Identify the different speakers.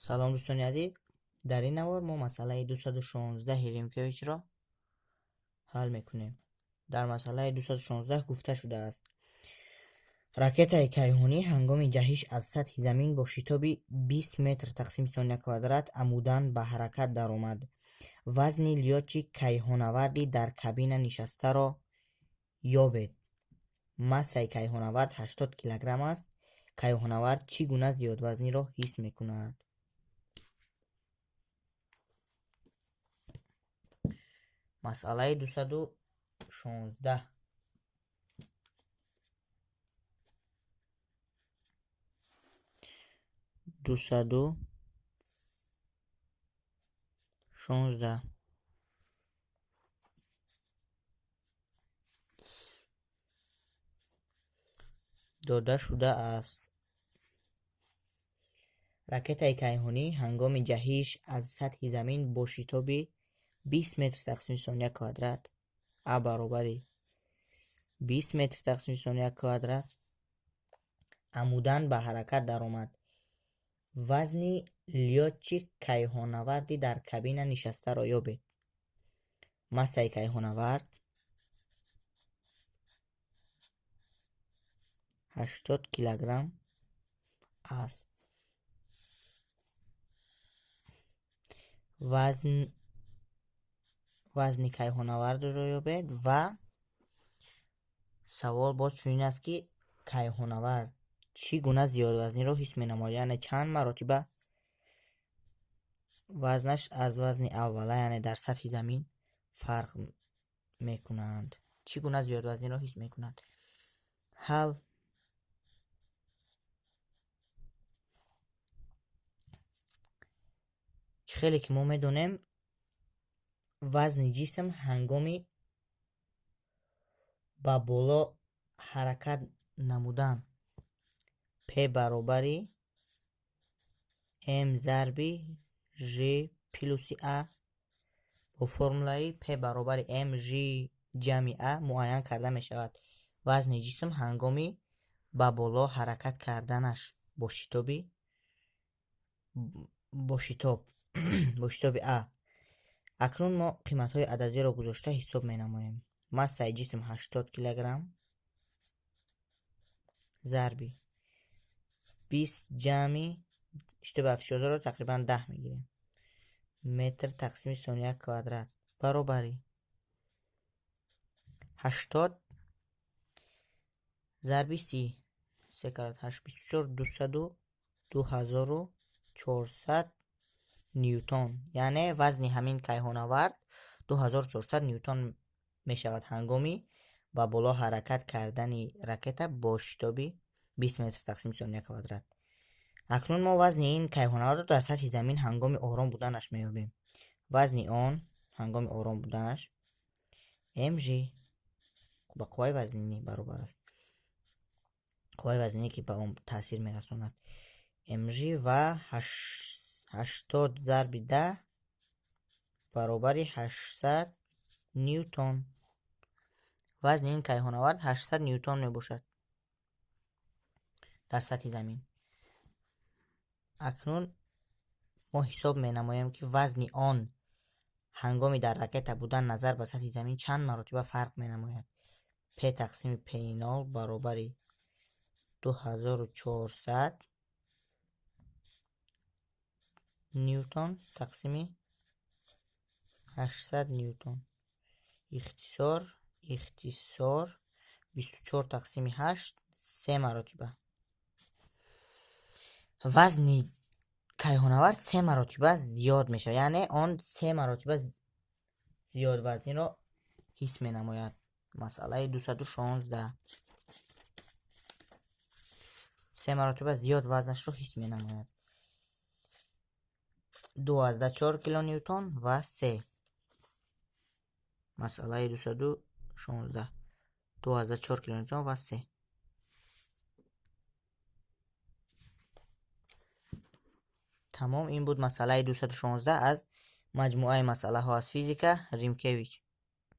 Speaker 1: Салом, дӯстони азиз. Дар ин навор мо масъалаи 216 Римкевичро ҳал мекунем. Дар масъалаи 216 гуфта шудааст: ракетаи кайҳонӣ ҳангоми ҷаҳиш аз сатҳи замин бо шитоби 20 метр тақсими сония квадрат амудан ба ҳаракат даромад. Вазни лётчик кайҳонаварди дар кабина нишастаро ёбед. Массаи кайҳонавард 80 килограмм аст. Кайҳонавард чӣ гуна зиёдвазниро ҳис мекунад? Масъалаи 216. 216. Дода шудааст: ракетаи кайҳонӣ ҳангоми ҷаҳиш аз сатҳи замин бо шитоби 20 метр тақсими сония квадрат, а баробари 20 метр тақсими сония квадрат, амудан ба ҳаракат даромад. Вазни лётчик кайҳонаварди дар кабина нишастаро ёбед. Массаи кайҳонавард 80 килограмм аст. Вазни кайҳонавардро ёбед ва савол боз чунин аст, ки кайҳонавард чӣ гуна зиёдвазниро ҳис менамояд, яъне чанд маротиба вазнаш аз вазни аввала, яъне дар сатҳи замин, фарқ мекунанд. Чӣ гуна зиёдвазниро ҳис мекунад? Ҳал. Чӣ хеле ки мо медонем, вазни ҷисм ҳангоми ба боло ҳаракат намудан p баробари m зарби g плюси a бо формулаи p баробари m g ҷамъи a муайян карда мешавад. Вазни ҷисм ҳангоми ба боло ҳаракат карданаш бо шитоби a. Акнун мо қиматҳои ададиро гузошта ҳисоб менамоем. Массаи ҷисм 80 килограмм зарби 20 ҷамъи шитоби афтишозоро тақрибан 10 мегирем метр тақсими сония квадрат баробари 80 зарби 30, се карат ҳашт 24, дусаду 2400 ньютон, яъне вазни ҳамин кайҳонавард 2400 ньютон мешавад ҳангоми ба боло ҳаракат кардани ракета бо шитоби 20 метр тақсими сония квадрат. Акнун мо вазни ин кайҳонавардро дар сатҳи замин ҳангоми ором буданаш меёбем. Вазни он ҳангоми ором буданаш mg ба қувваи вазнинӣ баробар аст, қувваи вазнинӣ, ки ба он таъсир мерасонад, mg ва 80 зарби 10 баробари 800 ньютон. Вазни ин кайҳонавард 800 ньютон мебошад дар сатҳи замин. Акнун мо ҳисоб менамоем, ки вазни он ҳангоми дар ракета будан назар ба сатҳи замин чанд маротиба фарқ менамояд. П тақсими п нол баробари 2400 ньютон тақсими 800 ньютон. Ихтисор, ихтисор, 24 тақсими 8, се маротиба. Вазни кайҳонавард се маротиба зиёд мешавад, яъне он се маротиба зиёдвазниро ҳис менамояд. Масъалаи 216: се маротиба зиёд вазнашро ҳис менамояд, 2,4 килоньютон ва се. Масъалаи 216: 2,4 килоньютон ва се. Тамом, ин буд масъалаи 216 аз маҷмӯаи масъалаҳо аз физика Римкевич.